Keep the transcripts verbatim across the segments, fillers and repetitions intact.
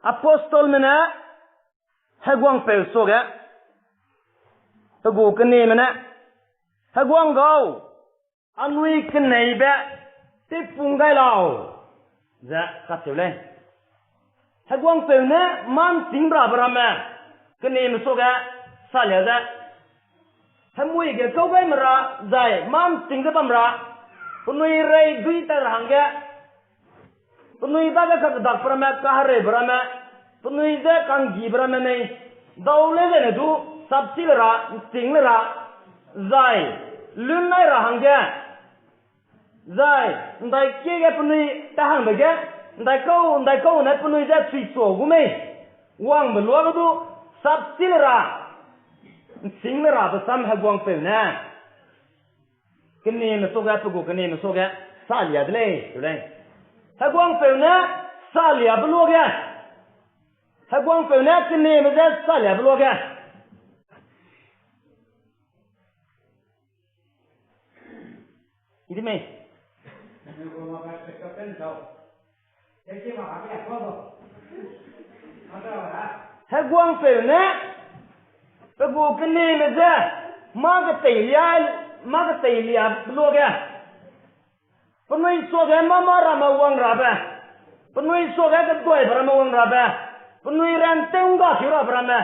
Apostleme ne heguangpeu suage, pe gu kenieme ne, Heguang gau, anui keneibe tewpung gai lau, ze kacheu lei. Heguangpeu ne mâ ’ntingrabe ramme kenieme suage salia ze, hemui ge kau gaime ra, zai mâ ’nting ze bam ra, penui rei dui tat ra hangge, penui dage kakedakbe ramme, kahereube ramme, penui je ka'nggibe ramme mei, dau lei zene du, sapchi le ra, ’nting le ra, zai lun nai ra hangge, zai ’ndaikie ge penui ta hangbe ge, ’ndaikau, ’ndaikau ne penui je chuichua gu mei wangbe luage du, sapchi le ra, ’nting le rabe sam heguangpeu ne kenieme suage, pe gu kenieme suage salia de lei, teu lei. Heguangpeu ne saliabe luage, heguangpeu ne kenieme je saliabe luage, i di mei? Heguangpeu ne pe gu kenieme je mâ keteilia, mâ keteiliabe luage, penui suage mâ mâ ramme wang rabe, penui suage keduaibe ramme wang rabe, penui ran tew ’nggakeu rabe ramme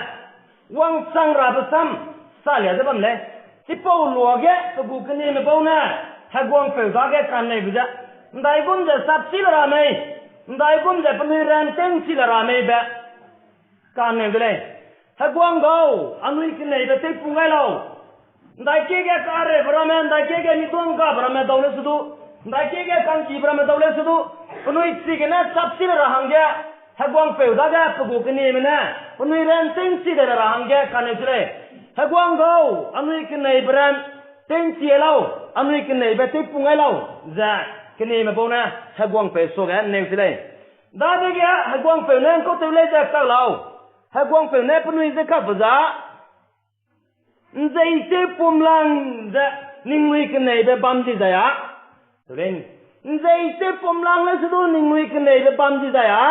wangchang rabe sam salia ze bam lei. Chipau luage pe gu kenieme bau ne heguangpeu dage kaneube ze, ’ndaigum ze sapchi le ra mei, ’ndaigum ze penui ran tew ’nchi le ra mei be kaneu de lei. Heguang gau, anui keneibe tewpung gai lau. ’Ndaikie ge kahereube ramme, ’ndaikie ge miduanggabe ramme dau lei se du, ’ndaikie ge ka'nggibe ramme dau lei se du, penui chigene sapchi le ra hangge, heguangpeu dage pe gu kenieme ne penui ran tew ’nchi le ra hangge kaneu se lei. Heguang gau, anui keneibe ran tew ’nchi lau, anui keneibe tewpung gai lau, ze kenieme bau ne heguangpeu suage ’nneu se lei. Dadege heguangpeu ne ’ngkau tew lei ze kak lau. Heguangpeu ne penui je kakbe za, ’nzeitewpumlang ze ningnui keneibe bam dizai â, teu lei, ’nzeitewpumlang lei se du ningnui keneibe bam dizai â,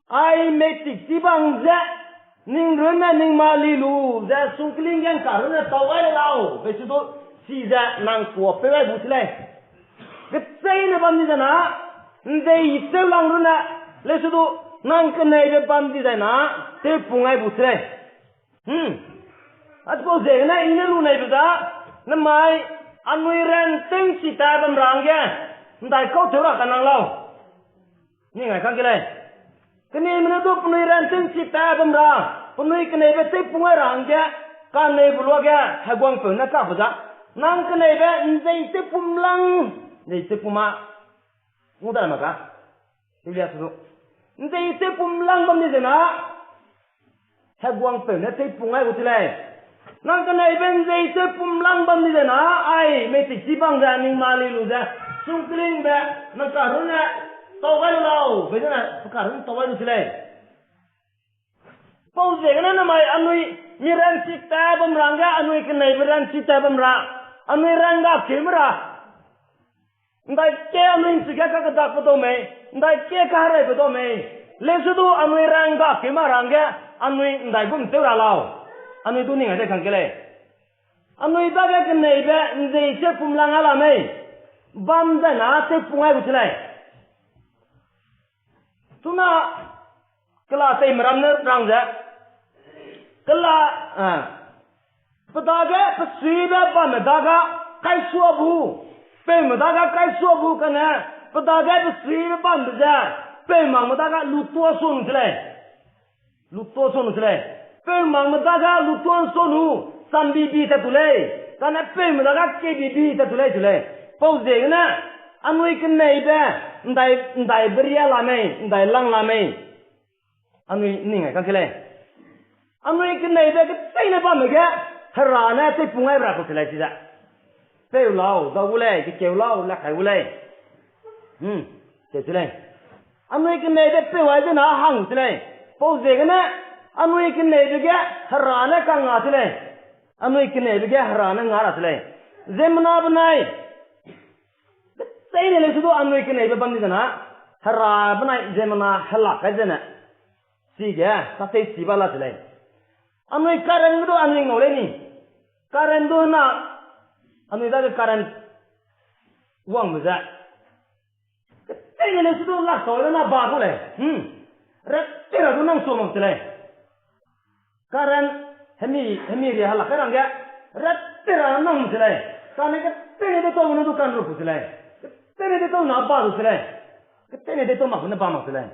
ai meitik chibang ze ning runne ning mâ li lu ze sungkling ge ’ngka runne tau gai le lau, be se du, chize nang kuapeu gai bu se lei. Kecheîne bam dizai na, ’nzeitewlang runne, lei se du, nang keneibe bam dizai na, tewpung gai bu se lei. Achipau ziegene i ne lu neibe za, nemai, anui ran tew ’nchi ta bam ra hangge, ’ndaikau tew ra kanang lau. Ning ai kang ke lei. Kenieme ne du penui ran tew ’nchi ta bam ra, penui keneibe tewpung gai ra hangge, kaneibe luage heguangpeu ne kakbe za, nang keneibe ’nzeitewpumlang, ’nzeitewpum â, ngu da mak ka, Biblia se du, ’nzeitewpumlang bam dizai na, heguangpeu ne tewpung gai bu se lei. Nang keneibe ’nzeitewpumlang bam dizai na, ai meitik chibang ze ning mâ li lu ze, sungkling be, nang karunne tau gai lu lau, be zene pe karun tau gai lu se lei. Pau ziegene namai anui mi ranchi ta bam ra hangge, anui keneibe ranchi ta bam ra, anui rang ga keu me ra. ’Ndaike anui ’nchi ge kakedakbe dau mei, ’ndaike kahereibe dau mei, lei se du anui rang ga keu ma ra hangge, anui ’ndaigum tew ra lau. Anui du ning ai de kang ke lei. Anui dage keneibe ’nzeitewpumlang a la mei, bam zai na tewpung gai bu se lei. Chuna kela teime ram ne rang ze, kela, pe dage pesuibe bamme dage kaisuabe, peume dage kaisuabe kane, pe dage pesuibe bambe ze, peumangme dage lutua sua nu se lei. Lutua sua nu se lei. Peumangme dage lutua sua nu, chambibi tat tu lei. Kane peume dage kebibi tat tu lei, tu lei. Pau ziegene, anui keneibe, ’ndai, ’ndaibe ria la mei, ’ndailang la mei. Anui ning ai kang ke lei. Anui keneibe kecheîne bamme ge, Hera ne tewpung gai ra kau se lei chize. Peu lau, dau gu lei, kekeu lau, lakai gu lei. Teu se lei. Anui keneibe peu ai zena hang se lei. Pau ziegene, anui keneibe ge Hera ne kanga se lei. Anui keneibe ge Hera ne nga ra se lei. Ziemmena benai, kecheîne lei se du anui keneibe bam di zena, Hera benai ziemmena helak kai zene. Chige, satei chi ba la se lei. Anui current du anui ngau lei ni. Current du na, anui dage current wangbe ze. Keteine lei su du lak tau le na ba gu lei. Hmm. Ret tera du nang su mak se lei. Current, hemi, hemi ria hala kai rangge. Ret tera nang se lei. Kane keteine de tau ne du kan ru ku se lei. Keteine de tau na ba du se lei. Keteine de tau mak ne ba mak se lei.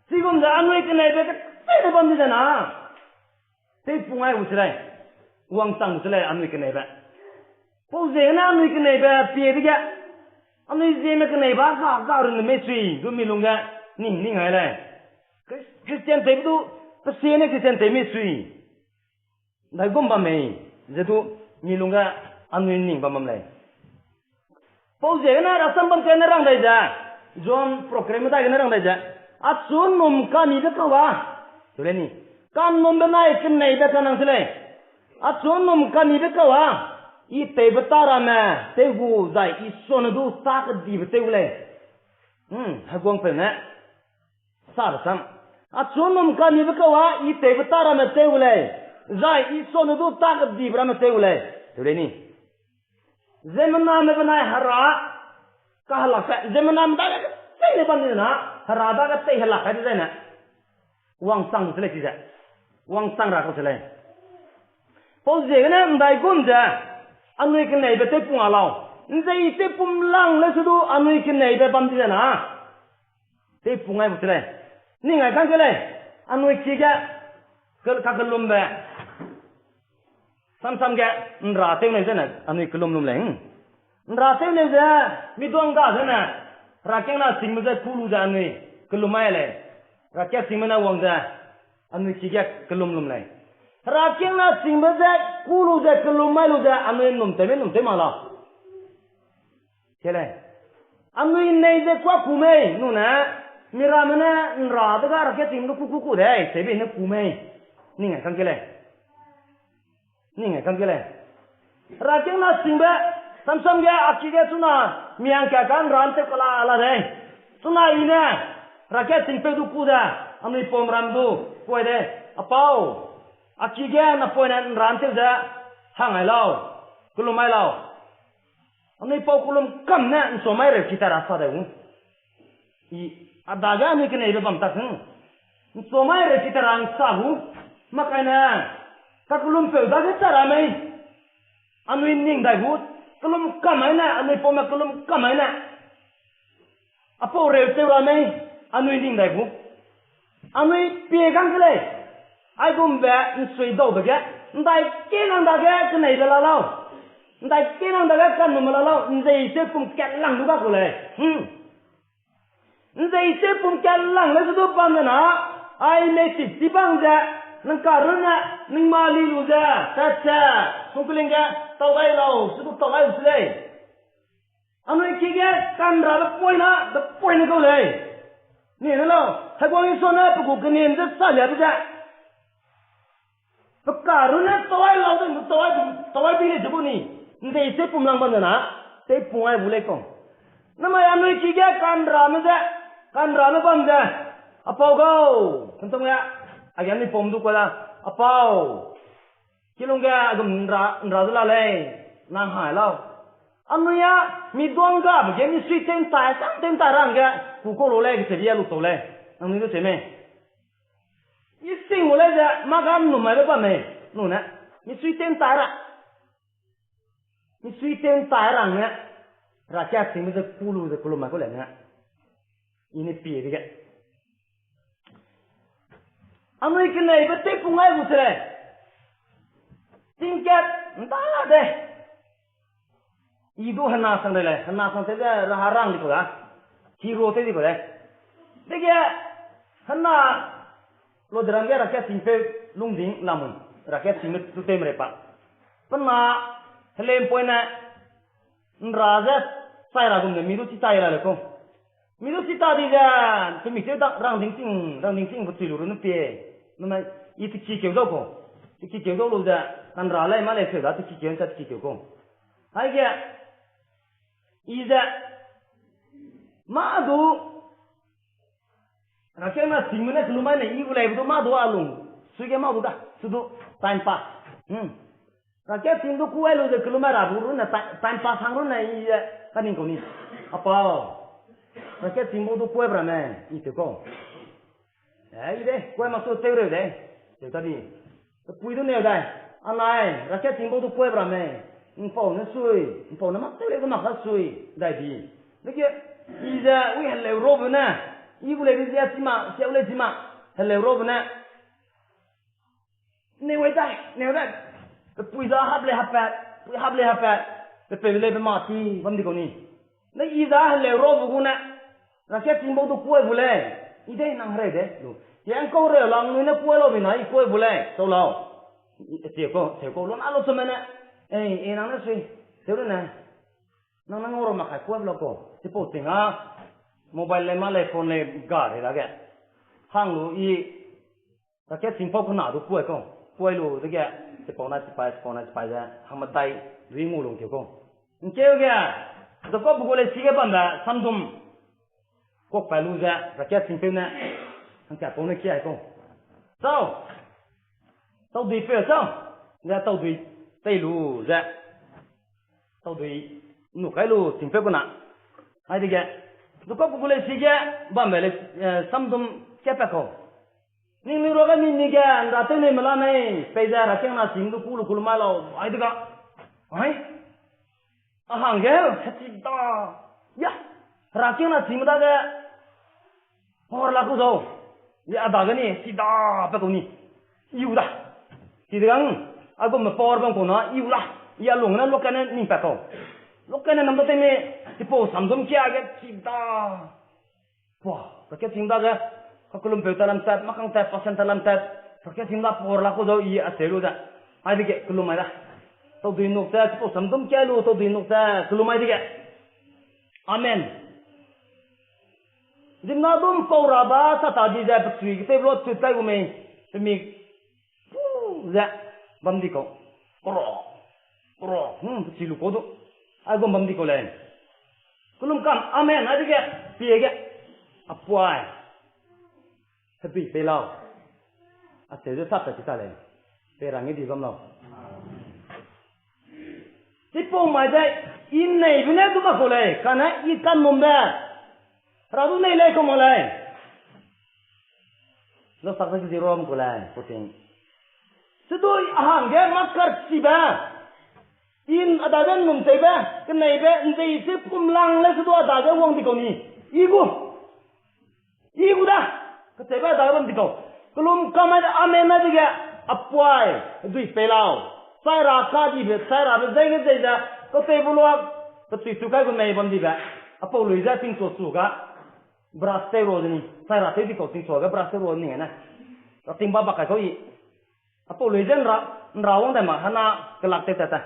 Chigum ze anui keneibe keteine bam di ze na. Tewpung ai gu se lei. Wangchang gu se lei anui keneibe. Pau ziegene anui keneibe pie dege, anui zieme keneibe ga ga runne mei sui, du mi lungge ning ning ai lei. Chris-, Christian tewbe du, pe sie ne Christian tew mei sui. Ndaigum bam mei, ze du mi lungge anui ning bam bam lei. Pau ziegene rasam bam kene rang dai ze, John program dai gene rang dai ze, achu num kamibe kau a, teu lei ni, kanumbe nai keneibe kanang se lei. Achu num kamibe kau a, I tewbe ta ramme tew gu zai I sone du ta kedibe tew gu lei. Hmm, heguangpeu ne sa rasam. Achu num kamibe kau a, I tewbe ta ramme tew gu lei. Zai I sone du ta kedibe ramme tew gu lei. Teu lei ni. Ziemmename benai Hera kahelak kai, ziemmename dage tei le bam di na, Hera dage tei helak kai de zai ne. Wangchang se lei chize. Wangchang ra kau se lei. Pau ziegene ndaigum ze, anui keneibe tewpung a lau. Nzei tewpum lang lei se du anui keneibe bam di ze na. Tewpung ai bu se lei. Ning ai kang ke lei. Anui ki ge, ke-, kakellumbe. Samsam ge, nra tew nei zene, anui kellum lum lei. Nra tew nei ze, mi duang ga zene, herakiangna singbe ze ku lu ze anui kellum mai lei. Herakiang singbe ne wang ze, anui ki ge kellum lum lei. Herakiangna singbe ze ku lu ze kellum mai lu ze anui num tew mei num tew mak lau. Ke lei. Anui nei ze kuâ ku mei, nune, miramme ne nra dega herakiang singbe du ku ku ku dei, tewbe ne ku mei. Ning ai kang ke lei. Ning ai kang ke lei. Herakiangna singbe, samsam ge a ki ge chuna, miang ka ka nra ntew kala la dei. Chuna I ne, herakiang singpeu du ku ze, anui pau ram du, kuai de, a pau. A ki ge napoine nra ntew ze, hang ai lau, kellum mai lau. Anui pau kellum kam ne nchua mai reu ki ta ra sa dai gu. I, a dage anui keneibe bam tak hang. Nchua mai reu ki ta ra nsa gu. Makaine, kakellumpeu dage cha ra mei. Anui ning dai gu. Kellum kam mai ne, anui paume kellum kam mai ne. A pau reu tew ra mei, anui ning dai gu. Anui pie kang ke lei. Aigumbe nsuidaube ge, ndai kenang dage keneibe la lau. Ndai kenang dage kanume la lau, nzei tewpum kat lang du ga ku lei. Hmm. Nzei tewpum kat lang lei se du bam de na, ai mei chipchi bang ze, nang karunne, ning mali lu ze, tat ze, sungkling ge, tau gai lau, se du tau gai lu se lei. Anui ki ge kanrabe poina, de poine kau lei. Ni ne lau, Heguang Isua ne pe gu keniem ze saliabe ze. Pe karunne tau ai lau de, tau ai, tau ai bi lei ze gu ni. Nzei tewpum lang bam de na, tewpum ai bu lei kau. Namai anui ki ge kanrame ze, kanrame bam ze. A pau gau, kentong ge, a ge anui pum du kua da, a pau. Kilung ge a gum nra, nra ze la lei, nang hai lau. Anui a, mi duang gabe ge, mi sui tew ntai, sang tew ntai ra hangge, ku kau lu lei, kechebi a lu tau lei. Nangnui du che mei. I sing gu lei ze, mâ ga nnum maibe bam mei, nune. Mi sui tew ntai ra. Mi sui tew ntai ra hangge, herakiang singbe ze ku lu ze kellum mai kau lei ne. I ne pie dege. Anui keneibe tewpung ai gu se lei. Tingkat nda de. I du hena sang de lei, hena sang tew ze raha rang di kau da. Hero tew di kau lei. Dege, hena lu de rangge herakiang singpeu lungding lamui. Herakiang singme tu tew merei pa. Pe na, helem poine, nra ze, chai ra gum ne mi du chi chai ra lei kau. Mi du chi ta di ze, pe mi tew da rangding ching, rangding ching pe chui lu ru nu pie. Nune, i teki keu dau kau. Teki keu dau lu ze, kanra lei mâ lei seu da teki keu ncha teki keu kau. Aige, i ze, mâ du, Rakena singme ne kelumai ne i gu leibe du ma du a lung. Sui ge ma du da. Su du time pass. Hmm. Rake ting du kuai lu ze kelumai ra bu runne ti-, time pass hang runne i, eh, kaning kau ni. Apau. Rake ting bau du kuai bra me, i te kau. Eh, i de, kuai mak su tew reu de. Tew ta di. Pui du neu dai. Anai, rake ting bau du kuai bra me. Mpau ne sui, mpau ne mak tew le du mak ka sui. Dai di. Dege, i ze, ui heleu ro bu ne. I gu lei di ze, chima, siau le chima. Heleu ro bu ne. Neu ai dai, neu dai. Pe pui za hap le hap pat, pui hap le hap pat. Pe peu le pe ma ti, bam di kau ni. Ne i za heleu ro bu gu ne. Rake ting bau du kuai bu lei. I dei nang hereu de. Lu. Yang kau reu lang nui ne kuai lau bi na i kuai bu lei. Sau lau. I, e, teu kau, teu kau. Lu na lu chu me ne. Ei, ei nang ne sui. Teu lu ne. Nang nang ro mak kai kuai bu lau kau. Chipau ting a. Mobile le ma le phone le ga re dage. Hang lu i. Rake ting pau kena du kuai kau. Kuai lu dege, chipau na chipai, chipau na chipai ze, hangmedai, dui ngu lung keu kau. Nkeu ge, Jacob gu lei si ge bambe, samdum. Kok pai lu ze, rake ting peu ne, hangka pau ne kiai kau. Sau, taudui peu sau, ze taudui tei lu ze. Taudui nu kai lu ting peu kena. Ai dege, Jacob gu lei si ge, bambe le, eh, samdum kiai pa kau. Ningnui ruage mi mi ge, nra tew nei mela mei, peize herakiangna sing du ku lu ku lu mai lau, ai dega. Ai. A hangge, hechi da. Ya, herakiangna sing me dage, power la ku zau. Ya, a dage ni, hechi da, pe kau ni. Iu da. Chi degang, a gu me power bam kau na, iu la. Ya lung ne, luakane ning pa kau. Luakane nam da tew me, chipau samdum kia ge, hechi da. Pua, rake ting dage, kakelum peu ta lam tat, makang tat, pasen ta lam tat, rake ting da power la ku zau i a seu lu ze. Ai dege, kelum mai da. Taudui nuk ze, chipau samdum kia lu, taudui nuk ze, kelum mai dege. Amen. Zimna dum pau ra ba, sa ta di ze, pechui ketei blo chut kai gu mei, pemik, pu, ze, bam di kau. Kro, kro, hmm, pechui lu kau du. Aigum bam di kau lei. Kelum kam, amen, ai dege, pie ge. Apuai. Hedui pei lau. Acheu ze sa pe ti ta lei. Pei ra nge di bam lau. Chipau mai ze, i neibe ne du mak kau lei, kane i kanumbe. Hera du nei lei kau mak lei. Lo sak ze kezi rom kau lei, puting. Sedui a hangge mâ karchibe. I a dage nnum teibe, keneibe, nzei se pumlang le sedu a dage wang di kau ni. I gu. I gu da, kachebe a dage bam di kau. Kelum kam ai de amen ai dege, apuai, hedui pei lau. Chai ra kadibe, chai rabe zei ge zei ze, kateibe luak, katui tu kai gu mei bam dibe. Apau lui ze tingchu chu ga, brush tew ro ze ni, chai ra tew di kau tingchu ga brush tew ro ni ne. Ra ting ba bak kai kau i. Apau lui ze nra, nra wang dai ma, hana kelak tew tat ta.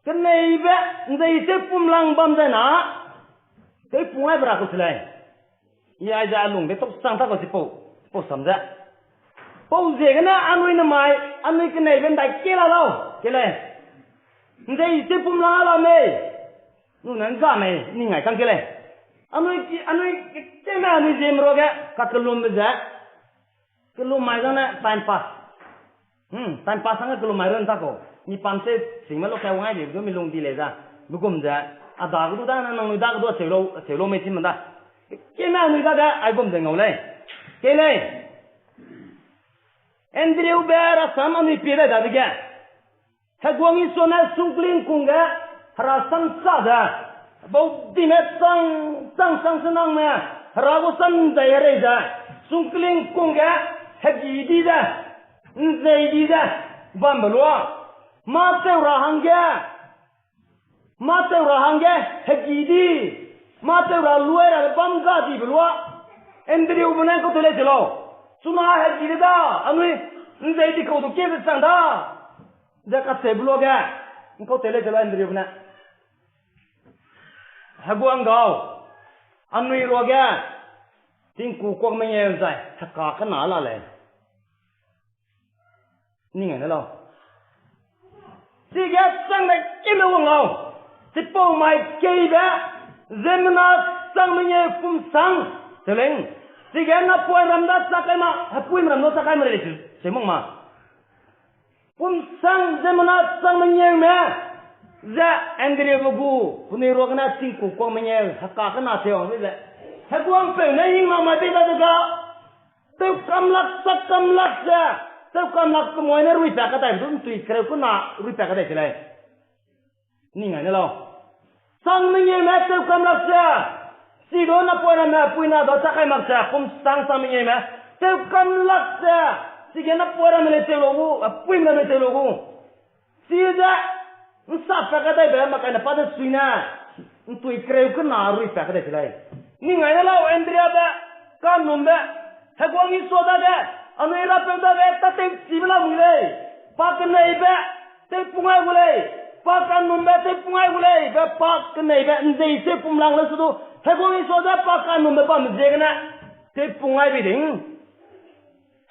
Keneibe, nzei tew pumlang bam zai na, tew pung ai be ra kau se lei. I ai ze a lung de tok chang ta kau chipau, chipau sam ze. Pau ziegene anui nemai, anui keneibe ndai ke la lau, ke lei. Nzei tew pumlang a la mei, nune ngga mei, ning ngai kang ke lei. Anui ki, anui ki, keme anui ziemme ruage, kakelumbe ze. Kelum mai zane time pass. Hmm, time pass hangge kelum mai run ta kau. Mi pam se singme lo kai wang ai di, du mi lung di lei za. Begum ze, a dage du da, na nangnui dage du acheu lau, acheu lau mei chim da. Kena anui dage, aigum ze ngau lei. Ke lei. Andrew be rasam anui pie dai dadege. Heguang Isua ne sungkling kung ge, hera sam sa ze. Baudime chang, chang, chang se nang ne, hera gu sam zai herei ze. Sungkling kung ge, hegi di ze. Nzei di ze. Bambe lua. Mâ tew ra hangge. Mâ tew ra hangge, hegi di. Mâ tew ra luai ra bam ga dibe lua. Andrew be ne kau te lei te lau. Chuna hegi de da, anui, nzei di kau du ke ze chang da. Ze kacheube luage, nkau te lei te lau Andrew be ne. Heguang gau, anui ruage, tingku kuak mengeu zai, heka kena la lei. Ning ai ne lau. Chige chang de kime wang lau. Chipau mai keibe, ziemmena chang mengeu pum sang, teleng. Chige napoiram da chak kai ma, hepuimeram da chak kai ma rei lei, se mung ma. Pum sang ziemmena chang mengeu me, ze Andrew be gu, penui ruagene tingku kuang mengeu, heka kena teu wang ze. Heguangpeu ne hing mak ma dei da dega. Tewkam lak, chak kam lak ze, tewkam lak kemoi ne rui pa kadai, du ntui kereu kena rui pa kadai se lei. Ning ai ne lau. Chang mengeu me tewkam lak ze, chi du napoiram me puina da chak kai mak ze, pum sang chang mengeu me tewkam lak ze, chige napoiram me lei tew lu gu, a, puimeram me lei tew lu gu. Chize, nsa pa kadaibe makaine pa de suine, ntui kereu kena rui pa kadai se lei. Ning ai ne lau, Andrew be, kanumbe, Heguang Isua dage, anui Rapeu dage, tâtewchibe lamui lei. Pa keneibe, tewpung ai gu lei. Pa kanumbe, tewpung ai gu lei. Be pa keneibe, nzei tewpum lang le su du, Heguang Isua ze pa kanumbe bamme ziegene, tewpung ai bei ding.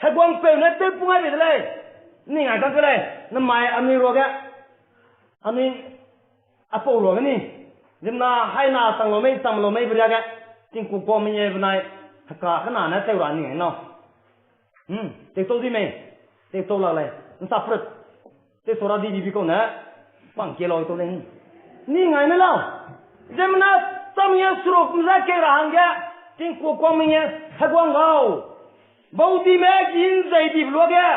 Heguangpeu ne tewpung ai bei de lei. Ning ai kang ke lei. Namai anui ruage, anui apau ruage ni, ziemmena haina chang lau mei, chang lau mei be riage, tingku kuang mengeu benai, heka kena ne tew ra ning ai nau. Tewtau di mei, tewtau lak lei. Nsa prut, tewtau ra di dibe kau ne, pang kie lau tau lei. Ning ai ne lau. Ziemmena chang mengeu seruk ze keu ra hangge, tingku kuang mengeu, Heguang gau. Baudime gi nzei dibe luage,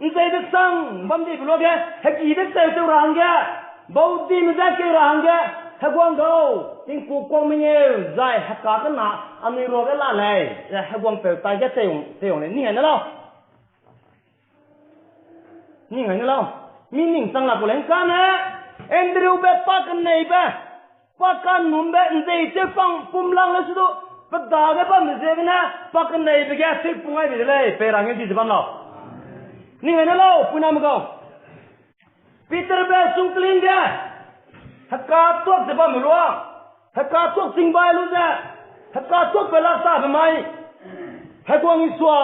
nzei de sang bam dibe luage, hegi de seu tew ra hangge, baudime ze keu ra hangge, Heguang gau, tingku kuang mengeu, zai heka kena, anui ruage la lei, ze Heguangpeu tai ge teiwang, teiwang lei, ning ai ne lau. Ning ai ne lau. Mi ning chang lak ku lei kane, Andrew be pa keneibe, pa kanumbe, nzei tewpang pum lang le su du, pe dage bamme ziegene, pa keneibe ge tewpung ai bei de lei, pei ra ngeu di ze bam lau. Ning ai ne lau, puiname gau. Peterbe sungkling ge, heka tuak ze bamme lua, heka tuak ching bai lu ze, heka tuak pe lak tabe mai, Heguang Isua,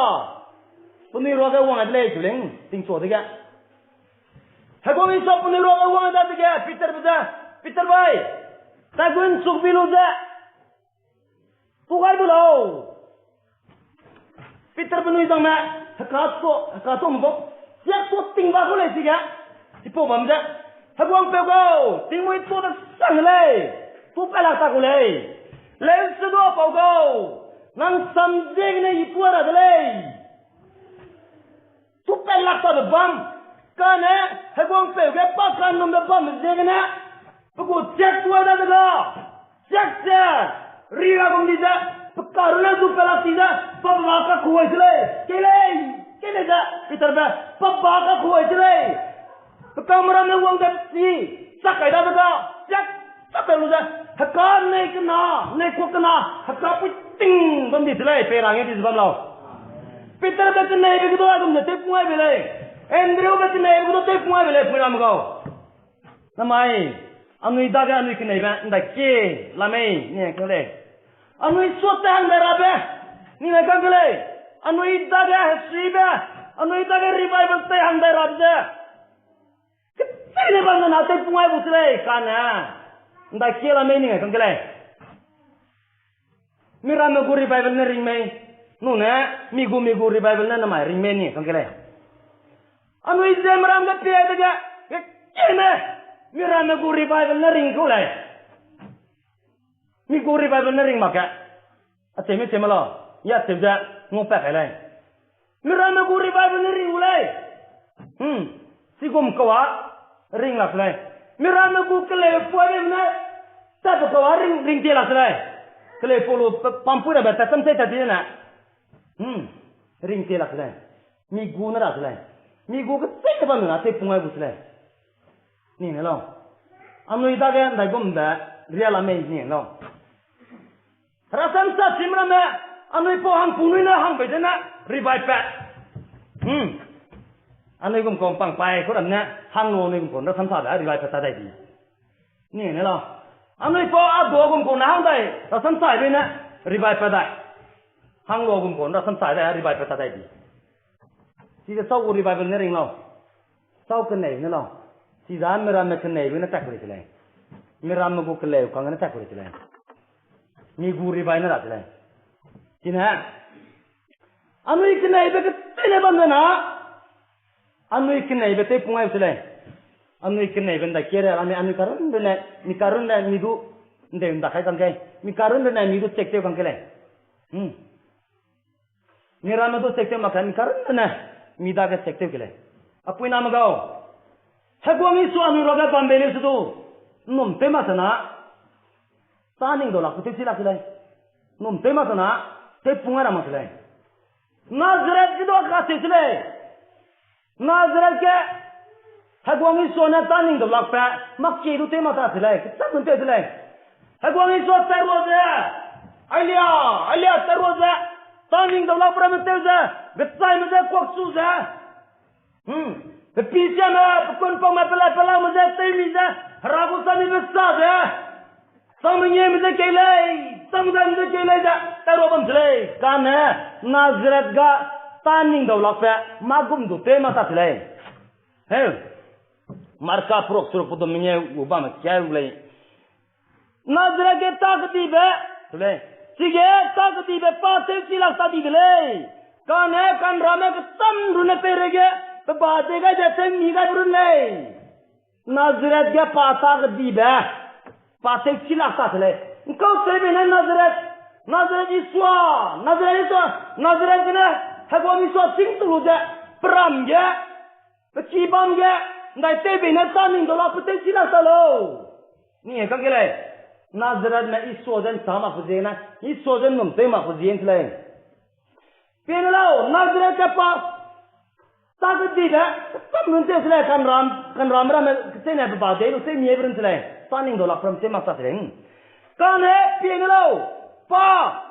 penui ruage wang ai de lei, chu ling, tingchua dege. Heguang Isua penui ruage wang ai dadege, Peterbe ze, Peter bai, taigui nchuk bi lu ze, tu gai du lau. Peterbe nui zangme, heka tuak, heka tuakme bau, siak tuak ting ba gu lei chige. Chipau bam ze, Heguangpeu gau, tingmui tuak de sang lei, tu pa lak ta gu lei. Leuse du pau gau, nang sam ziegene i tuâ ra de lei. Tu pa lak ta de bam, kane, Heguangpeu ge pa kanumbe bamme ziegene, pe gu chiak tuâ da de ga. Chiak ze, ri ra gum di ze, pe karu le du pe lak ti ze, pa ba kakuai se lei, kei lei, kei lei ze, Peterbe, pa ba kakuai se lei. Pe kameramme wang ze chi, chak kai da de ga, chiak, chak kai lu ze, heka nei kena, nei kuak kena, heka pui ting bam di se lei, pei ra ngeu di ze bam lau. Peterbe keneibe ge du aigum ze tewpung ai bei lei. Andrewbe keneibe ge du tewpung ai bei lei, puiname gau. Namai, anui dage anui keneibe ndai kie la mei, ning ai kang lei. Anui suat tei hang dai rabe, ning ai kang ke lei. Anui dage hesuibe, anui dage revival tei hang dai rabe ze, kecheîne bam ne na tewpung ai bu se lei, kane, ndai kie la mei, ning ai kang ke lei. Miramme gu revival ne ring mei, nune, mi gu mi gu revival ne namai ring mei, ning ai kang ke lei. Anui ze miram ge pie dege, kecheîne, miramme gu revival ne ring kau lei. Mi gu revival ne ring mak ge. Acheu mi cheu me lau, ya cheu ze, ngau pat kai lei. Miramme gu revival ne ring u lei. Chigum kau a, ring lak se lei. Miramme gu keleu puaibe ne, tatbe kau a ring, ring tie lak se lei. Keleu pau lu pa-, pampui rabe tat sam sei tat di ne. Ring tie lak se lei. Mi gu ne ra se lei. Mi gu kecheîne bam ne na tewpung ai bu se lei. Ning ne lau. Anui dage ndaigumbe ria la mei, ning ne lau. Rasamsa chim ramme, anui pau hangpung nui ne hang bei zene, revive pat. Anui gum kau pang pai ku ram ne, hang lu anui gum kau rasamsa de revive pat ta dai di. Ning ne lau. Anui pau a dua gum kau ne hang dai, rasamsa bei ne, revive pat dai. Hang lu gum kau rasamsa de revive pat ta dai di. Chize sau gu revival ne ring lau. Sau kenei ne lau. Chize miramme keneibe ne tak ku lei se lei. Miramme gu keleu kang ne tak ku lei se lei. Mi gu ribai ne ra se lei. Chine, anui keneibe keteine bam de na, anui keneibe tewpung ai se lei. Anui keneibe ndai kere, anui, anui karun de ne, mi karun de mi du, ndeu nda kai kang ke, mi karun de ne mi du check tew kang ke lei. Hmm. Mi ramme du check tew mak ka, mi karun de ne, mi dage check tew ke lei. Apuiname gau. Heguang Isua anui ruage bambe lei se du, nnum tew mak se na, tâ ning dau lak pe tewchi lak se lei. Nnum tew mak se na, tewpung ai ra mak se lei. Nazareth ge du kacheu se lei. Nazareth ge, Heguang Isua ne tâ ning dau lak pe, mak ki du tew mak ta se lei, kecham nun tew se lei. Heguang Isua tat rua ze, Elia, Elia tat rua ze, tâ ning dau lak pe ramme tew ze, kechaime ze kuakchu ze, hmm, pe pisiame, pe kunpaume, pe lai pe laume ze, tewmi ze, Hera gu samibe sa ze, chang mengeime ze kei lei, chang zai ze kei lei ze, tat rua bam se lei, kane, Nazareth ga, tâ ning dau lak pe, mâ gum du tew mak ta se lei. Heu, Marka peruk seruk pedum mengeu gu bamme kiau lei. Nazareth ge tâ kedibe, lei. Chige tâ kedibe pa tewchi lak ta di de lei. Kane kanrame kecham runne peireige, pe ba dei gai ze tewmi gaibe run lei. Nazareth ge pa tâ kedibe, pa tewchi lak ta se lei. Nkau tewbe ne Nazareth, Nazareth Isua, Nazareth Isua, Nazareth gene, Heguang Isua chîng tu lu ze, peram ge, peki bam ge, ndai tewbe ne tâ ning dau lak pe tewchi lak ta lau. Ni e kang ke lei, Nazarethme Isua ze nchâ mak pe ziegene, Isua ze nnum tew mak pe ziegene se lei. Pie ne lau, Nazareth ge pa, tâ kedibe, kecham run tew se lei, kanram, kanram ramme, kecheîne pe ba dei lu, tewmi e be run se lei, tâ ning dau lak pe ram tew mak ta se lei. Kane, pie ne lau, pa,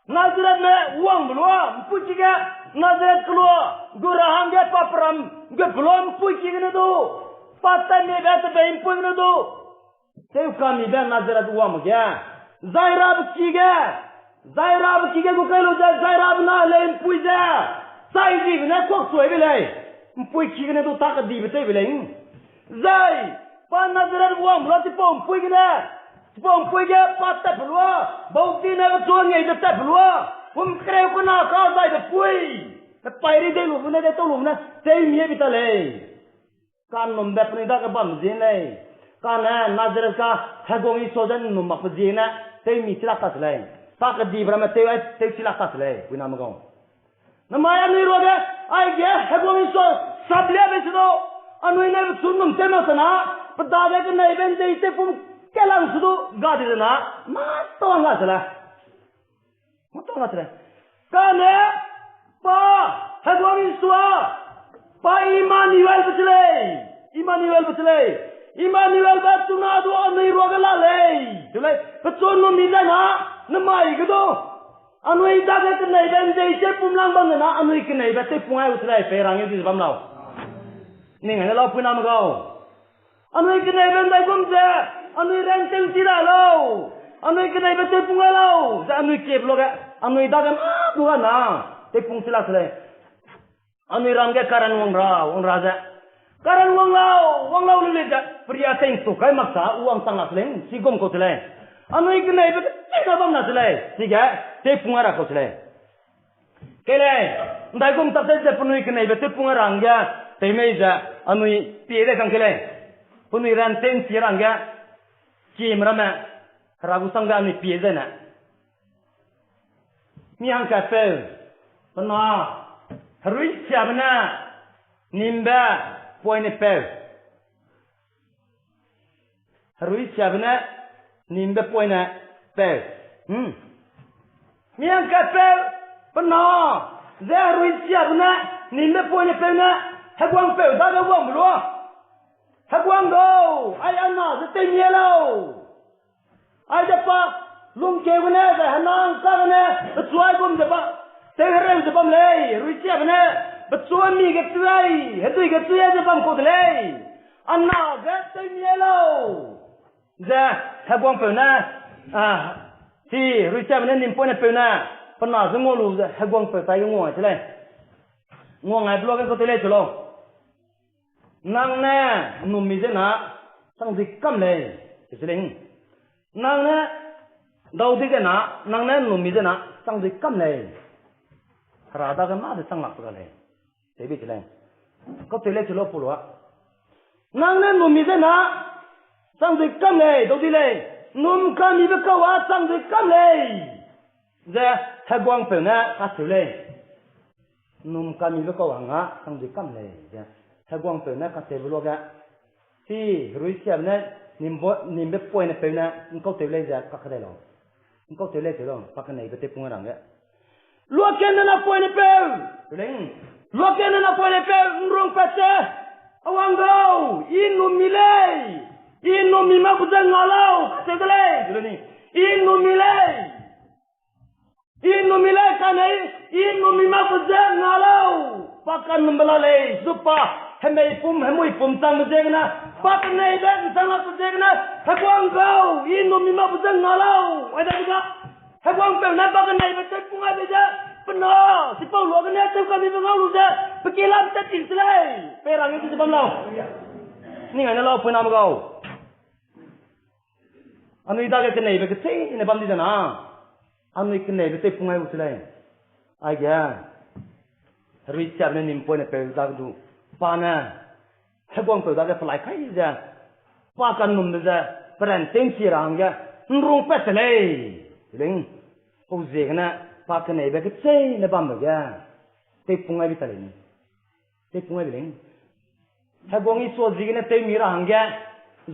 Nazarethme wangbe lua, ’mpuiki ge, Nazareth kelua, gu ra hangge pa peram, ge pelua ’mpuiki gene du, pa tatmibe tebei ’mpui gene du, tewkamibe Nazareth wangbe ge, zai rabe ki ge, zai rabe ki ge gu kai lu ze, zai rabe na lei ’mpui ze, chai dibe ne kuakchuibe lei, ’mpuiki gene du tâ kedibe tewbe lei. Zai, pa Nazareth wangbe lua chipau ’mpui gene, chipau ’mpui ge pa tatbe lua, bauti ne pechu ngei ze tatbe lua, kum kereu kena ka zai de pui, pe paî ri dei lube ne, dei tau lube ne, tewmi e bi ta lei. Ka'nnumbe penui dage bam ziegene lei. Kane Nazareth ga Heguang Isua ze ’nnum mak pe ziegene, tewmi chi lak ta se lei. Tâ kedibe ramme tew ai, tewchi lak ta se lei, puiname gau. Namai anui ruage, aige Heguang Isua sabliabe se du, anui ne pechu ’nnum tew mak se na, pe dage keneibe ’nzei tewpum kelang se du, ga di ze na, mâ tau ’ngga se lei. Mâ tau ’ngga se lei. Kane, pa, Heguang Isua, pa Emmanuelbe se lei. Emmanuelbe se lei. Emmanuelbe chuna du anui ruage la lei. Te lei, pechu ’nnum mi zai na, namai ge du, anui dage keneibe ’nzei tewpum lang bam ze na, anui keneibe tewpung ai gu se lei, pei rang ge di ze bam lau. Ning ai ne lau puiname gau. Anui keneibe ’ndaigum ze, anui ran tewchi ra lau. Anui keneibe tewpung ai lau ze anui kiebe luage, anui dage mâ du ga na, tewpung chi lak se lei. Anui ram ge karan wang ra, wang ra ze, karan wang lau, wang lau lu lei ze, peria tei ’ntu kai mak sa, u wangchang lak se lei, chigum kau se lei. Anui keneibe kecheîne bam na se lei, chige, tewpung ai ra kau se lei. Kei lei, ’ndaigum tak tew ze penui keneibe tewpung ai ra hangge, tew mei ze, anui pie dai kang kei lei. Penui ran tei ’nchi ra hangge, kieme ramme, Hera gu sangge anui pie dai ne. Mi hangkatpeu, pe na, herui siabe ne, nimbe, poine peu. Herui siabe ne, nimbe poine peu. Hmm. Mi hangkatpeu, pe na, ze herui siabe ne, nimbe poine peu ne, heguangpeu dage wangbe lua. Heguang gau, ai a na ze teimie lau. Aide pa, lungkeu gene ze henang kagene, pechu aigum ze bam, tewhereu ze bam lei, herui siabe ne, pechu mi ge chu ai, hedui ge chu ai ze bam kau de lei. A na ze teimie lau. Ze, heguangpeu ne, a, chi, herui siabe ne nimpoinepeu ne, pe na ze ngua lu ze, heguangpeu tai ge ngua se lei. Ngua ngai pe luage kau te lei chu lau. Nang ne, ’nnummi ze na, chang dui kam lei, se lei. Nang ne, Dau di gena, nang ne ’nnummi zena chang dui kam lei. Hera dage mâ de chang lak pe ga lei. Tewbi te lei. Kau tew lei te lau Paul a. Nang ne ’nnummi zena chang dui kam lei, dau di lei. ’Nnum kamibe kau a chang dui kam lei, ze heguangpeu ne kacheu lei. ’Nnum kamibe kau hangge chang dui kam lei, ze heguangpeu ne kacheube luage, chi herui siam ne nimbe poine peu ne ’ngkau tew lei ze kakadai lau. ’Ngkau tew lei tew lau, pa keneibe tewpung rangge. Luakene napoine peu, leng, luakene napoine peu ’nrungpat ze, a wang gau, I ’nnummi lei, I ’nnummi makbe ze nga lau, kacheu de lei, ni, I ’nnummi lei. I ’nnummi lei kane, I ’nnummi makbe ze nga lau. Pa kanumbe la lei, zu pa, hemei pum, hemui pum changbe ziegene, pa keneibe ’nchang lakbe ziegene, heguang gau, I ’nnummi makbe ze nga lau. Aidadege, heguangpeu ne pa keneibe tewpung aibe ze, pe na, chipau luagene tewkamibe ngau lu ze, pe ki lam tat ti se lei, pei rang ze bam lau. Ning aine lau, puiname gau. Anui dage keneibe kecheîne bam di zena, anui keneibe tewpung ai gu se lei. Aige, herui siam ne nimpoine peu dage du, pa ne, heguangpeu dage pelai kai ze, pa kanumbe ze, peran tew'nchi ra hangge, ’nrungpat se lei. Leng, pau ziegene, pa keneibe kecheîne bambe ge, tewpung ai bi ta lei ni. Tewpung ai bi lei. Heguang Isua ziegene tewmi ra hangge,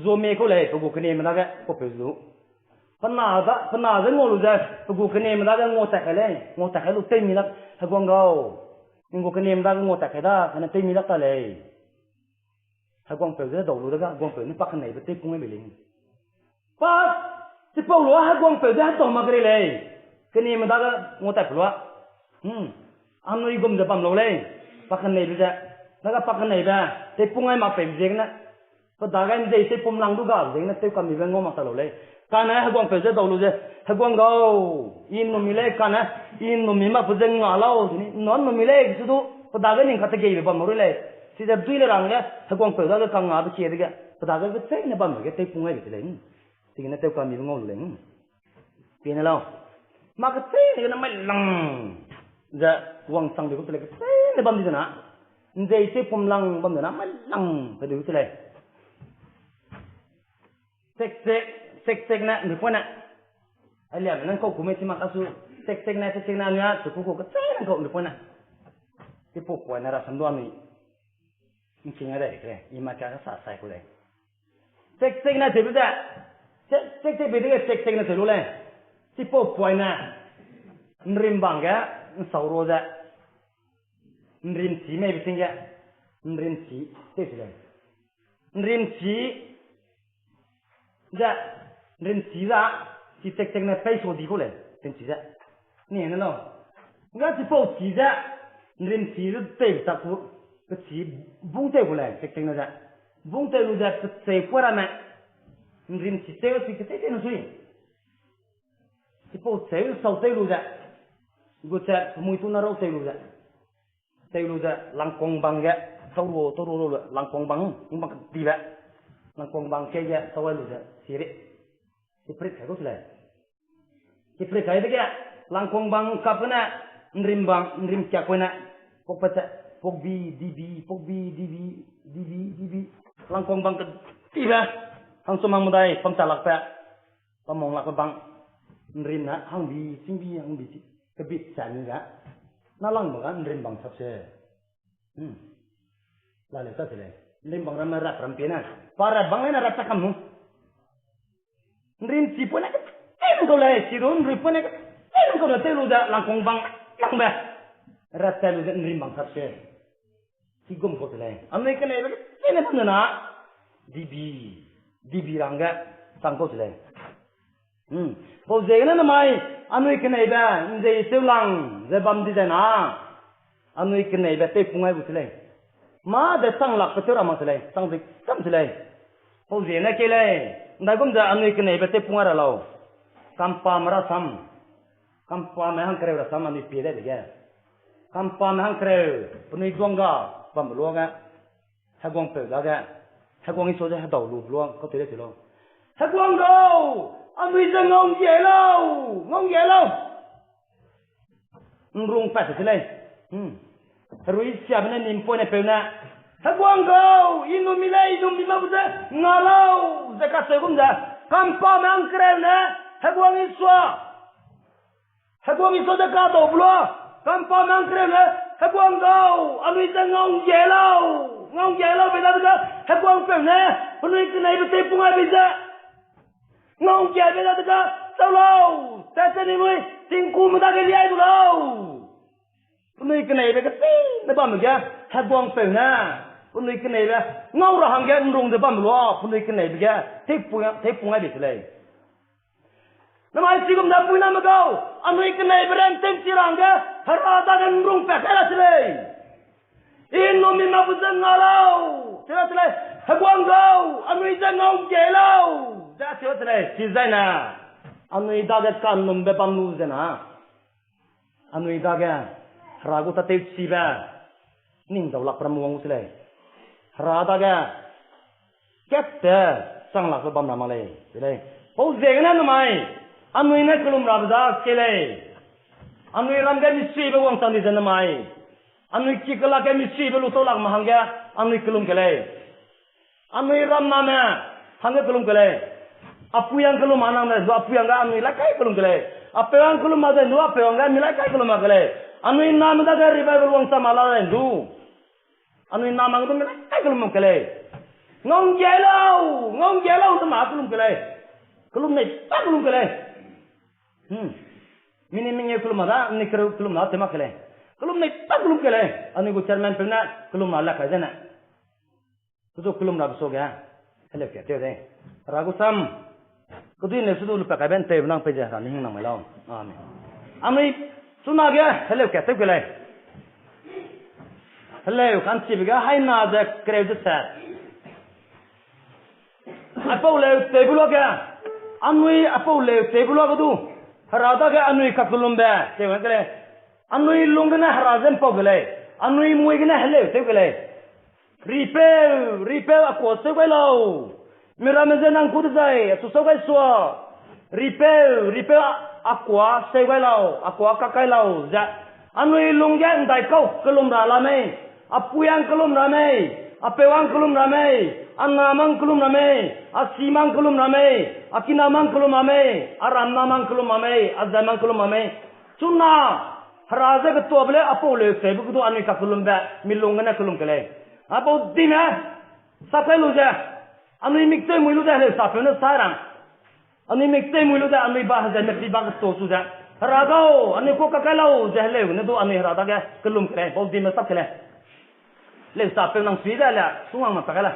zuame kau lei, pe gu kenieme dage, kaupeu zu. Pe na ze ngau lu ze, pe gu kenieme dage ngau tat kai lei, ngau tat kai lu tewmi lak, heguang gau. Ning gu kenieme dage ngau tat kai da, kane tewmi lak ta lei. Heguangpeu ze dau lu dege, heguangpeu ne pa keneibe tewpung ai bi lei. Pa, chipau lu heguangpeu ze hedau mak rei lei. Kenieme dage ngau tat pe lua. Anui gum ze bam lau lei. Pa keneibe ze. Dage pa keneibe. Tewpung ai mak pei ziegene. Pe dage ’nzei tewpum lang du ga ziegene tewkamibe ngau mak ta lau lei. Kane heguangpeu ze dau lu ze. Heguang gau. I ’nnummi lei kane. I ’nnummi makbe ze nga lau. Ni, na ’nnummi lei, su du. Pe dage ning kategeibe bam mak rei lei. Chize dui le rang ge. Heguangpeu dage kangngabe kie dege. Pe dage kecheîne bambe ge tewpung ai bi te lei. Chigene tewkamibe ngau lu lei. Pie ne lau. Mâ kecheîne gene mai lang ze wangchang di gu te lei kecheîne bam di zena. ’Nzei tewpum lang bam zena mai lang pe di gu te lei. Chek chek, chek chek ne, ’nripui ne. Ailiame nang kau ku mei chi mak kasu, chek chek ne, chek chek ne, anui a, chu ku ku kecheîne kau ’nripui ne. Chipau poine rasam du anui ’ngking a dai de ke lei, i ma ka sa sai ku lei. Chek chek ne tewbe ze, chek chek tewbe dege chek chek ne tew lu lei. Chipau poine, ’nrimbang ge, ’nsau ru ze, ’nrimchi meibe ting ge, ’nrimchi tew se lei. ’Nrimchi ze, ’nrimchi za, chi chek chek ne pei sau di ku lei, ’nrimchi ze. Ni ne lau. Nga chipau chi ze, ’nrimchi ze tei tak ku, pechi bung tew ku lei, chek chek ne ze. Bung tew lu ze, pecheu pua ramme. ’Nrimchi tew chi kecheî tew nu sui. Chipau cheu sau tew lu ze. Gu ze, pemui tu na rau tew lu ze. Tew lu ze, langkuang bang ge, tau ru, tau ru lu, langkuang bang, bang kedibe. Langkuang bang ke ge, tau ai lu ze, siri. Chiprit kai gu se lei. Chiprit kai dege, langkuang bang kap gene, ’nrimbang, ’nrimkiak kuine, pukpat ze, pukbi, dibi, pukbi, dibi, dibi, dibi. Langkuang bang kedibe, hangchum hang medai, pamcha lakbe. Pamong lakbe bang, ’nrim ne, hangbi, chingbi, hangbi, chi, kebit sa ni ga. Na langbe ga, ’nrimbang sap se. Laleu ta se lei. ’Nrimbang ramme rap ram pie ne. Pa rap bang lei ne rap ta kam nu. ’Nrimchi pui ne kecheîne kau lei, chi ru ’nrui pui ne kecheîne kau lei, tew lu ze langkuang bang langbe. Rap ta lu ze ’nrimbang sap se. Chigum kau se lei. Anui keneibe kecheîne bam de na. Dibi, dibi rangge chang kau se lei. Pau ziegene namai, anui keneibe, ’nzei tewlang, ze bam di zai na. Anui keneibe tewpung ai gu se lei. Mâ de chang lakbe tew ra mak se lei, chang ze kam se lei. Pau ziegene kei lei, ’ndaigum ze anui keneibe tewpung ai ra lau. Kampame rasam. Kampame hangkereu rasam anui pie dai dege. Kampame hangkereu, penui duangga, bambe luage. Heguangpeu dage, Heguang Isua ze hedau lu, luang kau tei lei te lau. Heguang gau, Anui ze ngau nggie lau, ngau nggie lau. Nrung pat se lei. Hmm. Herui siabe ne nim poine peu ne, Heguang gau, i numi lei, i numi ma bu ze nga lau, ze kacheu gum ze, kampame hangkereu ne, Heguang Isua, Heguang Isua ze kadau bu lua, kampame hangkereu ne, Heguang gau, anui ze ngau nggie lau, ngau nggie lau bei dadege, Heguang peu ne, penui keneibe tewpung ai bei ze ngau nggiabe dadege, chau lau, tat te ningnui, tingkume dage liai du lau. Penui keneibe ketei ne bamme ge, Heguang peu ne, penui keneibe, ngau ra hangge nrung ze bamme lua, penui keneibe ge, tewpung, tewpung ai bei se lei. Namai chigum ze puiname gau, anui keneibe ran tewchi ra hangge, Hera dage nrung pat kai ra se lei. I numi ma bu ze nga lau, cheu ra se lei, Heguang gau, anui ze ngau nggie lau, ze cheu ra se lei, chizaine, anui dage kanumbe bam lu zena, anui dage, Hera gu tâtewchibe, ning dau lak pe ram wang gu se lei, Hera dage, katte, chang lakbe bam ra mak lei, de lei. Pau ziegene namai, anui ne kelum rabe za ke lei. Anui ram ge misuibe wangchang di ze namai. Anui ki kelak ge misuibe lu tau lak me hangge, anui kelum ke lei. Anui ram name, hangge kelum ke lei. Apui ang kelum ma nang de, du apui angge anui lai kai kelum ke lei. Apeu ang kelum ma de, du apeu angge anui lai kai kelum ma ke lei. Anui name dage revival wangchang ma la de, du anui namang du mi lai kai kelum ke lei. Ngau nggie lau, ngau nggie lau, du ma kelum ke lei. Kelum nei pa kelum ke lei. Hmm. Mini mengeu kelum ma da, mini kereu kelum ma tew mak ke lei. Kelum nei pa kelum ke lei. Anui gu chairman peu ne kelum ma la kai zene, sudu kelum rabe suage, heleu kat tew de. Hera gu sam, kedui ne sudu lupat kaibe ntewbe nang pei ze Hera ne hing nang mai lau. Amen. Anui, chunage heleu kat tew ke lei. Heleu ka'nchibe ge haina ze kereu ze se, aipau leu tewbe luage, anui aipau leu tewbe luage du, Hera dage anui kakellumbe tew ke lei. Anui lung gene Hera ze mpau ke lei. Anui mui gene heleu tew ke lei. Ripeu, ripeu, a kuâ seu gai lau. Miramme ze nang kû dezai, achu sau gai sua. Ripeu, ripeu, a kuâ seu gai lau, a kuâ kak kai lau ze, anui lung ge ndaikau kellum ra la mei. Apui ang kellum ra mei, apeu ang kellum ra mei, a namang kellum ra mei, a simang kellum ra mei, a kinamang kellum ra mei, a ramnamang kellum ra mei, a zaimang kellum ra mei. Chuna, Hera ze ketuabe lei, aipau leu tewbe ge du anui kakellumbe, mi lung gene kellum ke lei. Aipau dime, sap kai lu ze, anui mik tew mui lu ze heleu sapeu ne sai ra. Anui mik tew mui lu ze anui ba hezai mepî ba ketua su ze, Hera gau, anui kuâ kak kai lau ze heleu gene du anui Hera dage kellum ke lei, pau dime sap ke lei. Heleu sapeu nang sui ze le, sungwang mak ta kai la.